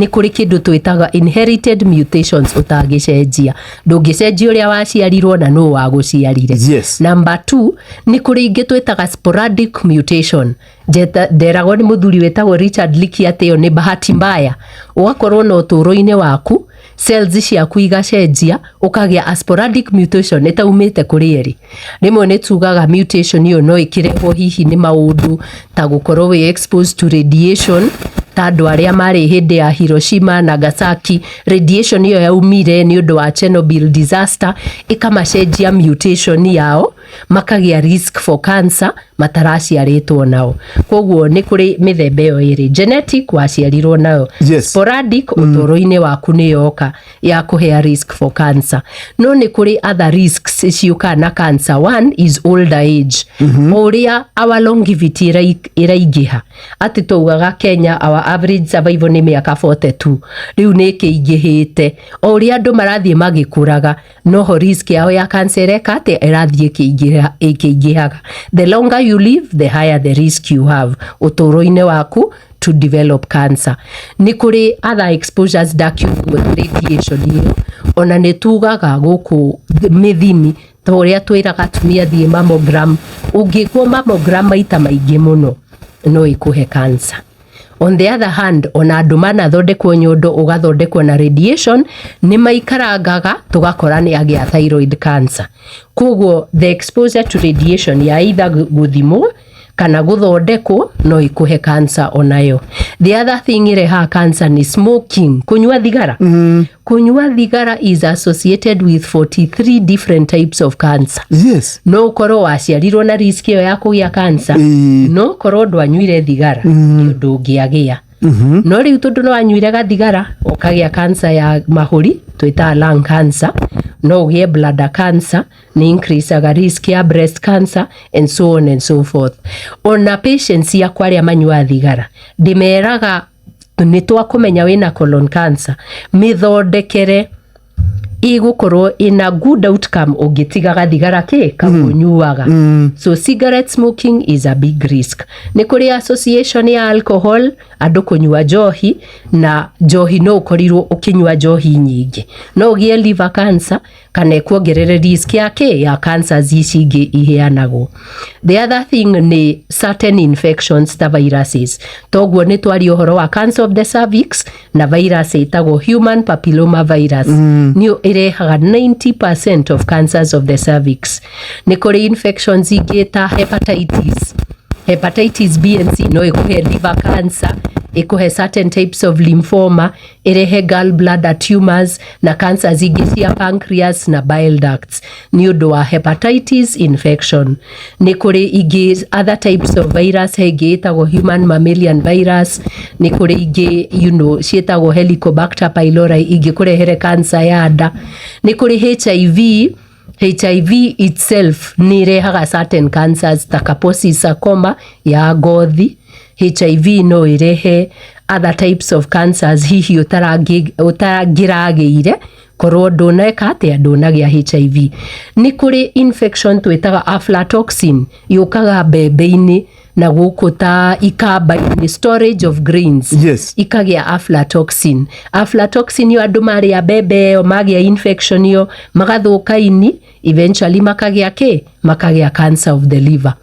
Nĩ kũrĩ kĩndũ twĩtaga inherited mutations ũtangĩcenjia. Ndũngĩcenjia ũrĩa waciarirwo na nũ wagũciarire. Number two, nĩ kũrĩ ingĩ twĩtaga sporadic mutation. Nderagwo nĩ mũthuri wĩtagwo Richard Leakey atĩ ĩyo nĩ bahati mbaya, ũgakorwo na ũtũũro-inĩ waku cells ciaku igacenjia, ũkagĩa a sporadic mutation ĩtaumĩte kũrĩ erĩ. Rĩmwe nĩ tugaga mutation ĩyo no ĩkĩrehwo hihi nĩ maũndũ ta gũkorwo wĩ exposed to radiation, ta andũ arĩa marĩ hĩndĩ ya Hiroshima, Nagasaki. Radiation ĩyo yaumire nĩ ũndũ wa Chernobyl disaster, ĩkamacenjia mutation yao, makagĩa risk for cancer mataraciarĩtwo nao. Koguo nĩ kũrĩ mĩthemba ĩyo ĩrĩ: genetic, waciarirwo nayo, sporadic, ũtũũro-inĩ waku nĩ yoka ya kũhea risk for cancer. No nĩ kũrĩ other risks ciũkaga na cancer. One is older age. O ũrĩa our longevity ĩraingĩha, atĩ taugaga Kenya our average survival nĩ mĩaka 42, rĩu nĩ ĩkĩingĩhĩte. O ũrĩa andũ marathiĩ magĩkũraga, noho risk yao ya cancer ĩreka atĩa? Ĩrathiĩ ĩkĩingĩhaga. The longer you live, the higher the risk you have ũtũũro-inĩ waku to develop cancer. Nĩ kũrĩ other exposures, ndakiuga radiation ĩyo. Ona nĩ tugaga gũkũ mĩthimi ta ũrĩa twĩraga atumia thiĩ mammogram. Ũngĩkwo mammogram maita maingĩ mũno, no ĩkũhe cancer. On the other hand, ona andũ manathondekwo nyondo, ũgathondekwo na radiation, nĩ maikarangaga tũgakora nĩ agĩa thyroid cancer. Koguo the exposure to radiation ya either gũthimwo kana gũthondekwo no ĩkũhe cancer onayo. The other thing ĩrehaga cancer nĩ smoking, kũnyua thigara. Kũnyua thigara is associated with 43 different types of cancer. No ũkorwo waciarirwo na risk ĩyo ya kũgĩa cancer, no korwo ndwanyuire thigara, nĩ ũndũ ũngĩagĩa. No rĩu tondũ no wanyuire gathigara, ũkagĩa cancer ya mahũri, twĩtaga lung cancer, no ũgĩe bladder cancer, nĩ increaseaga risk ya breast cancer and so on and so forth. Ona patients ciakwa arĩa manyuaga thigara, ndĩmeraga nĩ twakũmenya wĩna colon cancer, mĩthondekere ĩgũkorwo ĩna good outcome ũngĩtigaga thigara kĩ kau ũnyuaga. So cigarette smoking is a big risk. Nĩ kũrĩ association ya alcohol, andũ kũnyua njohi, na njohi no ũkorirwo ũkĩnyua njohi nyingĩ, no ũgĩe liver cancer kana ĩkuongerere risk ya kĩ ya cancers ici ingĩ iheanagwo. The other thing nĩ certain infections ta viruses. Toguo nĩ twaria ũhoro wa cancer of the cervix na virus ĩtagwo human papilloma virus, nĩyo ĩrehaga 90% of cancers of the cervix. Nĩ kũrĩ infections ingĩ ta hepatitis. Hepatitis B and C no ĩkũhe liver cancer, ĩkũhe certain types of lymphoma, ĩrehe gallbladder tumors na cancers ingĩ cia pancreas na bile ducts nĩ ũndũ wa hepatitis infection. Nĩ kũrĩ ingĩ, other types of virus, he ĩngĩ ĩtagwo human mammalian virus. Nĩ kũrĩ ingĩ ciĩtagwo Helicobacter pylori, ingĩkũrehere cancer ya nda. Nĩ kũrĩ HIV. HIV itself nĩ ĩrehaga certain cancers ta Kaposi sarcoma ya ngothi. HIV no ĩrehe other types of cancers hihi ũtangĩragĩire korwo ndũneka atĩa, ndũnagĩa HIV. Nĩ kũrĩ infection twĩtaga aflatoxin, yũkaga mbembe-inĩ na gũkũ ta ikamba-inĩ, storage of grains, ikagĩa aflatoxin. Aflatoxin yo, andũ marĩa mbembe ĩyo magĩa infection ĩyo, magathũka ini, eventually makagĩa kĩ? Makagĩa cancer of the liver.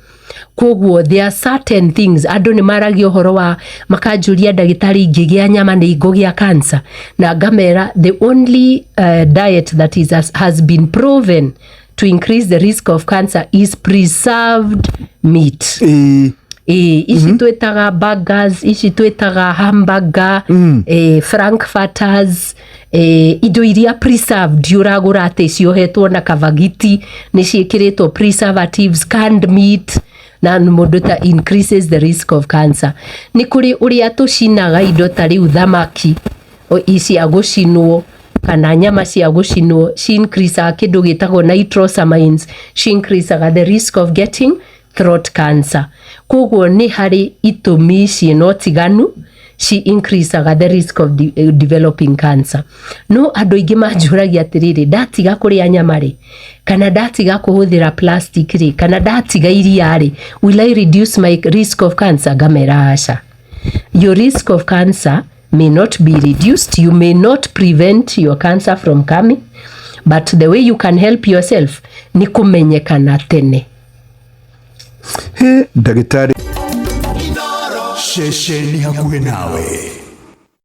Koguo there are certain things andũ nĩ maragia ũhoro wa, makanjũria, "Ndagĩtarĩ, ingĩgĩa nyama nĩ ingũgĩa cancer?" Na ngamera the only diet that has been proven to increase the risk of cancer is preserved meat. Ĩ, ici twĩtaga burgers, ici twĩtaga hamburger, frankfurters, indo iria preserved ũragũra atĩ ciohetwo na kavagiti, nĩ ciĩkĩrĩtwo preservatives, canned meat na mũndũ ta increases the risk of cancer. Nĩ kũrĩ ũrĩa tũcinaga indo ta rĩu thamaki cia gũcinwo kana nyama cia gũcinwo, ci increaseaga kĩndũ gĩtagwo nitrosamines, ci increaseaga the risk of getting throat cancer. Koguo nĩ harĩ itũmi ciĩna ũtiganu ci increaseaga the risk of developing cancer. No andũ aingĩ manjũragia atĩrĩrĩ, "Ndatiga kũrĩa nyama rĩ, kana ndatiga kũhũthĩra plastic rĩ, kana ndatiga iria rĩ, will I reduce my risk of cancer?" Ngamera aca, your risk of cancer may not be reduced. You may not prevent your cancer from coming, but the way you can help yourself nĩ kũmenyekana tene. He ndagĩtarĩ. Ceceni hakuhĩ nawe.